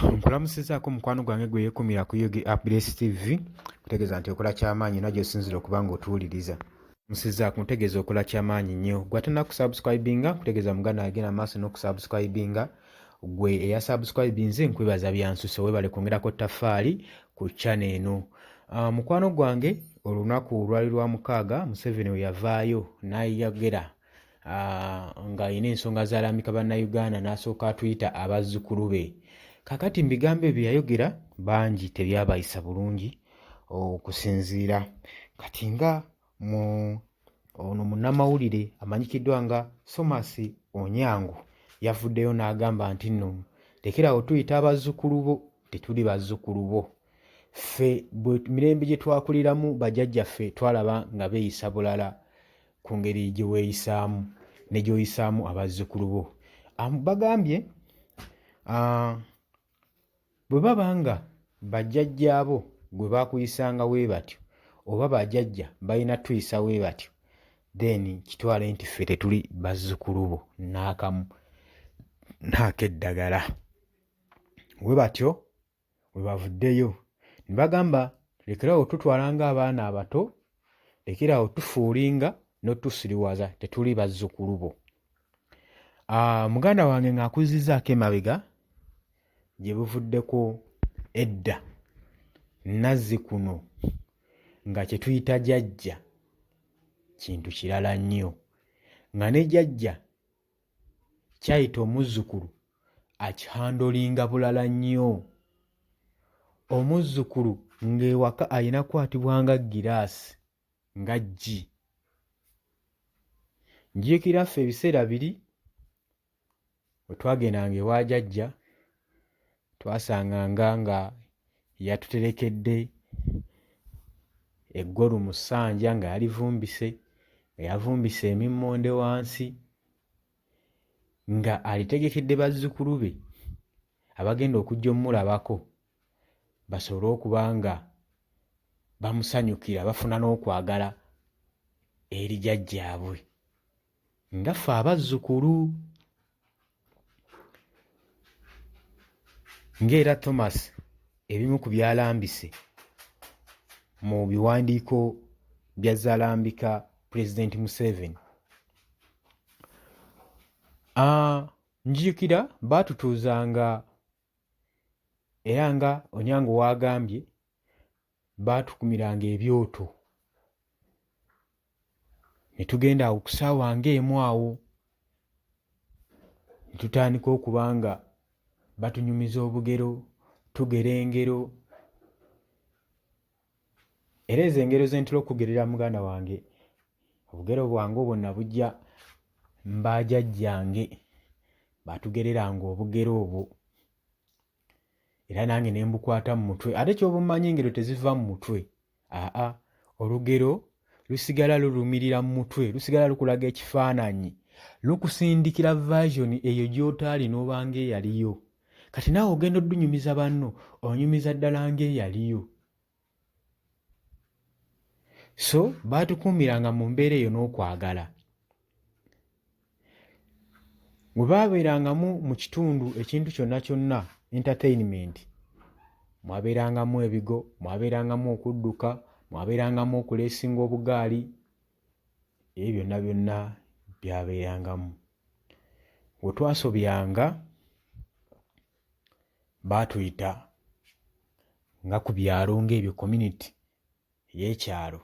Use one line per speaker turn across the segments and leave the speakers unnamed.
Nkulamusizaako mukwano gwange gwe yeekumira ku Ug Updates TV kutegeeza nti okola kyamaanyi na gy'osinzira okuba ng'otuwuliriza. Musizaako ntegeeza okola kyamaanyi nnyo gwe atana kusubscribinga nkutegeeza muganda agenda maaso n'okusubscribinga gwe eyasubscribinze nkwebaza byansuso webale kwongerako ttaffaali ku channel eno. Mukwano gwange olunaku lwali lwa mukaaga Museveni we yavaayo n'ayogera ng'alina ensonga z'alambika Bannayuganda n'asooka atuyita abazzukulu be. Kaakati mu bigambo ebyo yayogera bangi tebyabayisa bulungi okusinziira kati nga mu ono munnamawulire amanyikiddwa nga Thomas Onyango yavuddeyo n'agamba nti nno lekerawo tuyita abazzukulu bo, tetuli bazzukulu bo. Ffe bwe mirembe gye twakuliramu bajjajjaffe twalaba nga beeyisa bulala ku ngeri gye weeyisaamu ne gy'oyisaamu abazzukulu bo. Bagambye bwe baba nga bajjajjaabo gwe baakuyisanga we batyo oba bajjajja balina tuyisa we batyo then kitwale nti ffe tetuli bazzukulu bo n'akamu n'akeddagala. We batyo we bavuddeyo ne bagamba lekerawo otutwala ng'abaana abato, lekerawo otufuulinga n'otusiriwaza tetuli bazzukulu bo. Muganda wange ng'akuzizzaako emabega gye buvuddeko edda nazzikuno nga kye tuyita jajja kintu kirala nnyo nga ne jajja kyayita omuzzukulu akihandolinga bulala nnyo. Omuzzukulu ng'ewaka alina kukwatibwa nga ggiraasi nga ggi. Njiikira ffe ebiseera biri bwe twagendanga ewa jajja twasanganga nga yatuterekedde eggolu mu ssanja nga yalivumbise, nga yavumbise emimmonde wansi nga alitegekedde bazzukulu be abagenda okujja ommulabako basobole okuba nga bamusanyukira bafuna n'okwagala eri jjajjaabwe nga ffe abazzukulu. Ng'era Thomas ebimu ku by'alambise mu biwandiiko by'azze alambika Pulezidenti Museveni. Njijukira baatutuuzanga era nga Onyango w'agambye baatukumiranga ebyoto ne tugenda awo ku ssaawa ng'emu awo ne tutandika okuba nga batunyumiza obugero, tugera engero era ezo engero ze ntera okukugerera muganda wange obugero bwange obwo nabuggya mu bajjajjange baatugereranga obugero obwo. Era nange ne mbukwata mu mutwe ate ky'oba omanyi engero teziva mu mutwe aa olugero lusigala lulumirira mu mutwe lusigala lukulaga ekifaananyi lukusindikira version eyo gy'otaali n'oba ng'eyaliyo kati naawe ogenda oddunyumiza banno onyumiza ddala ng'eyaliyo so baatukuumiranga mu mbeera eyo n'okwagala Bwe baabeerangamu mu kitundu ekintu kyonna kyonna, entertainment, mwabeerangamu ebigo, mwabeerangamu okudduka, mwabeerangamu okuleesinga obugaali, ebyo byonna byonna byabeerangamu. Bwe twasobyanga baatuyita nga ku byalo ng'ebyo community ey'ekyalo.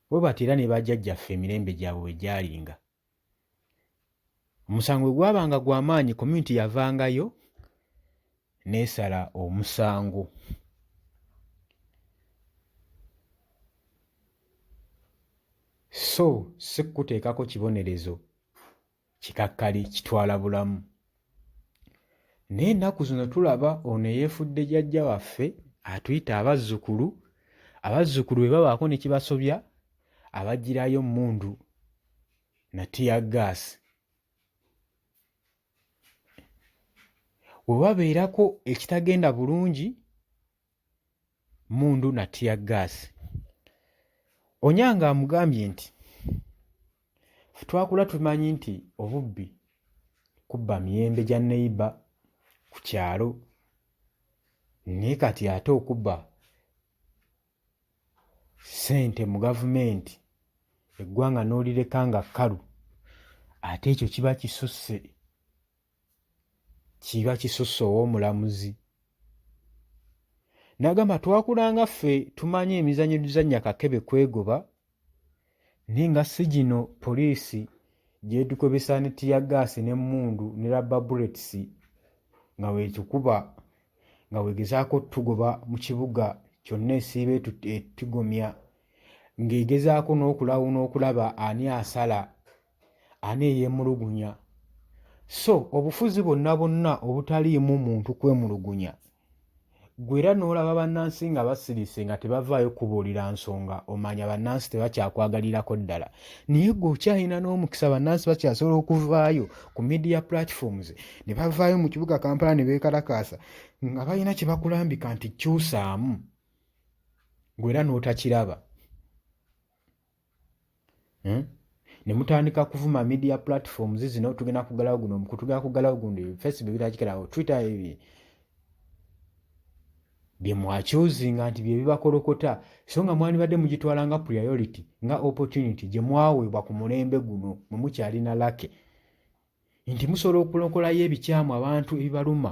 Bwe batyo era ne bajjajjaffe emirembe gyabwe bwe gyalinga. Omusango bwe gwabanga gwa maanyi community yavangayo n'esala omusango. So si kukuteekako kibonerezo kikakkali kitwala bulamu. Naye ennaku zino tulaba ono eyeefudde jjajja waffe atuyita abazzukulu, abazzukulu bwe babaako ne kibasobya abaggyirayo mmundu na ttiyaggaasi. Bwe wabeerako ekitagenda bulungi mmundu na ttiyaggaasi. Onyango amugambye nti, Ffe twakula tumanyi nti obubbi Kubba miyembe gya neyiba ku kyalo naye kati ate okubba ssente mu gavumenti eggwanga n'olireka nga kkalu ate ekyo kiba kisusse kiba kisusse ow'omulamuzi n'agamba twakulanga ffe tumanyi emizannyo gizannya kakebe kwegoba naye nga si gino poliisi gyetukobesa ne tiyagaasi n'emmundu ne rubber bullets nga wetukuba nga wegezaako tugoba mu kibuga kyonna esiiba etugomya ng'egezaako n'okulawuna okulaba ani asala ani eyeemulugunya so obufuzi bwonna bwonna obutaliimu muntu kwemulugunya gwe era n'olaba bannansi nga basirise nga tebavaayo kubuulira nsonga omanya bannansi tebakyakwagaliirako ddala naye gwe okyalina n'omukisa bannansi bakyasobola okuvaayo ku media platforms ne bavaayo mu kibuga kampala ne beekalakaasa nga balina kye bakulambika nti kyusaamu gwe era n'otakiraba hmm? ne mutandika kuvuma media platforms zino tugenda kugalawo guno omukutu tugenda kugalawo gundi facebook birakikirawo twitter ebi bye mwakyuzinga nti bye bibakolokota so nga mwandibadde mugitwala nga priority nga opportunity gye mwaweebwa ku mulembe guno mwe mukyalina lake nti musobola okulokolayo ebikyamu abantu ebibaluma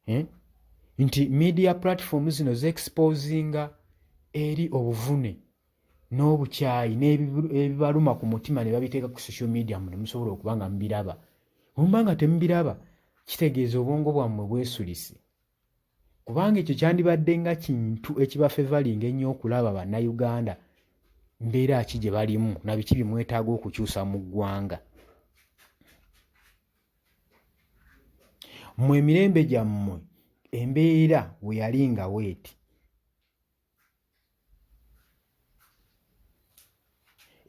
eh? nti media platform zino zeexposinga eri obuvune n'obukyayi n'ebibaluma ku mutima ne babiteeka ku social media mwe nemusobola okuba nga mubiraba muba nga temubiraba kitegeeza obwongo bwammwe bwesulise kubanga ekyo kyandibadde nga kintu ekibafevalinga ennyo okulaba bannayuganda mbeera ki gye balimu na biki bye mwetaaga okukyusa mu ggwanga Mmwe emirembe gyammwe embeera we yali nga weeti.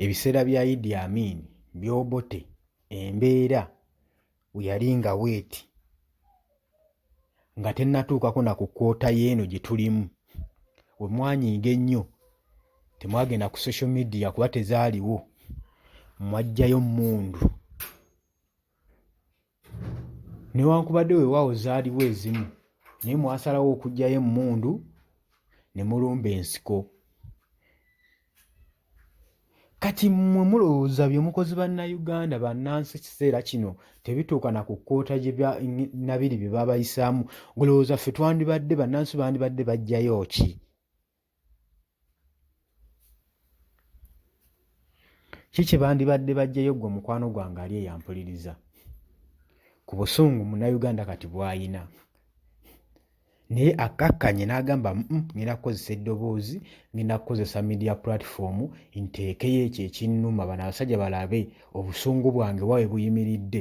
Ebiseera bya Idi Amin by'Obote embeera we yali nga weeti nga tennatuukako na ku kkoota y'eno gye tulimu. We mwanyiiga ennyo temwagenda ku social media kuba tezaaliwo, mwaggyayo mmundu. Newankubadde weewaawo zaaliwo ezimu naye mwasalawo okuggyayo emmundu ne mulumba ensiko. Kati mmwe mulowooza bye mukoze Bannayuganda bannansi ekiseera kino tebituuka na ku kkoota gye nabiri bye babayisaamu, mulowooza ffe twandibadde bannansi bandibadde baggyayo ki? Ki kye bandibadde baggyeyo ggwe mukwano gwange ali eyo ampuliriza ku busungu Munnayuganda kati bw'alina? Naye akkakkanye n'agamba ngenda kukozesa eddoboozi, ngenda kukozesa media platform nteekeyo ekyo ekinnuma bano abasajja balabe obusungu bwange wa we buyimiridde.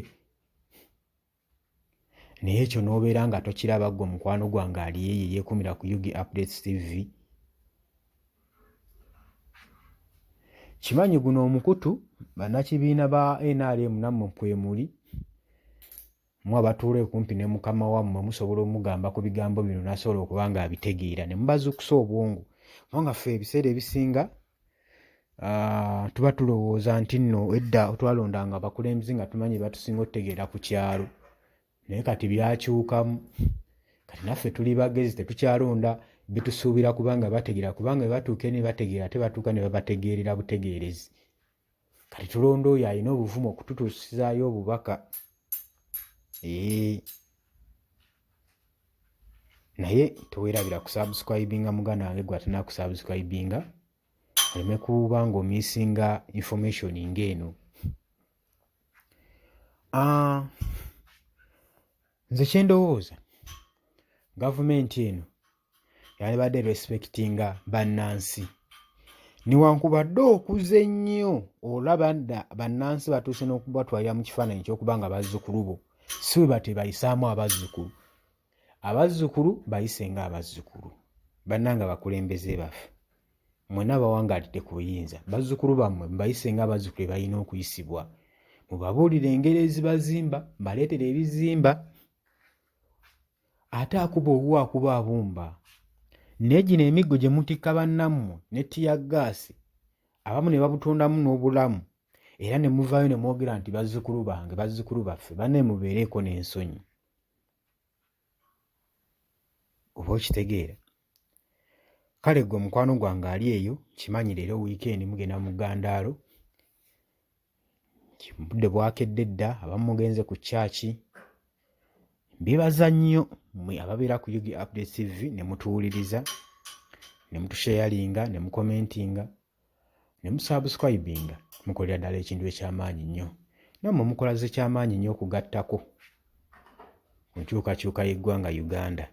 Naye ekyo n'obeera nga tokiraba ggwe mukwano gwange ali eyo eyeekumira ku Ug Updates TV. Kimanyi guno omukutu bannakibiina ba NRM nammwe kwemuli mwe abatuula okumpi ne mukama wammwe musobola omugamba ku bigambo bino n'asobola okuba ng'abitegeera ne mubazuukusa obwongo kubanga ffe ebiseera ebisinga Ah, tuba tulowooza nti nno edda twalondanga abakulembeze nga tumanyi batusinga otutegeera ku kyalo naye kati byakyukamu kati naffe tuli bagezi tetukyalonda betusuubira kubanga bategeera kubanga bebatuuka eni bategeera ate batuuka ne babategeerera butegeerezi kati tulonda oyo alina obuvumu okututuusizaayo obubaka ee naye tewerabira kusubscribinga muganda wange gwe atanakusubscribinga oleme kuba ng'omisinga information ng'eno ah, nze kyendowooza gavumenti eno yandibadde respectinga bannansi newankubadde okuze ennyo olaba bannansi batuuse n'okubatwalira mu kifaananyi ekyokuba nga bazzukulu bo si bwe batebayisaamu abazzukulu Abazzukulu bayise nga abazzukulu. Bannange abakulembeze baffe mwena abawangaalidde ku buyinza, bazzukulu bammwe mubayise nga abazzukulu bwe balina okuyisibwa. Mubabuulire engeri ezibazimba, mubaleetere ebizimba. Ate akuba owuwe akuba abumba. Naye gino emiggo gye mutikka bannammwe ne ttiyaggaasi abamu ne babutondamu n'obulamu. Era ne muvaayo ne mwogera nti bazzukulu bange, bazzukulu baffe, banne mubeereeko n'ensonyi. Oba okitegeera? Kale ggwe mukwano gwange ali eyo, nkimanyi leero wiikendi mugenda mu ggandaalo, Budde bwakedde dda, abamu mugenze ku church. Mbeebaza nnyo mmwe ababeera ku Ug Updates TV ne mutuwuliriza, ne mutusheyalinga, ne mukomentinga, ne musubscribinga. Mukolera ddala ekintu eky'amaanyi nnyo. Nammwe mukola ze ky'amaanyi nnyo okugattako ku nkyukakyuka y'eggwanga Uganda.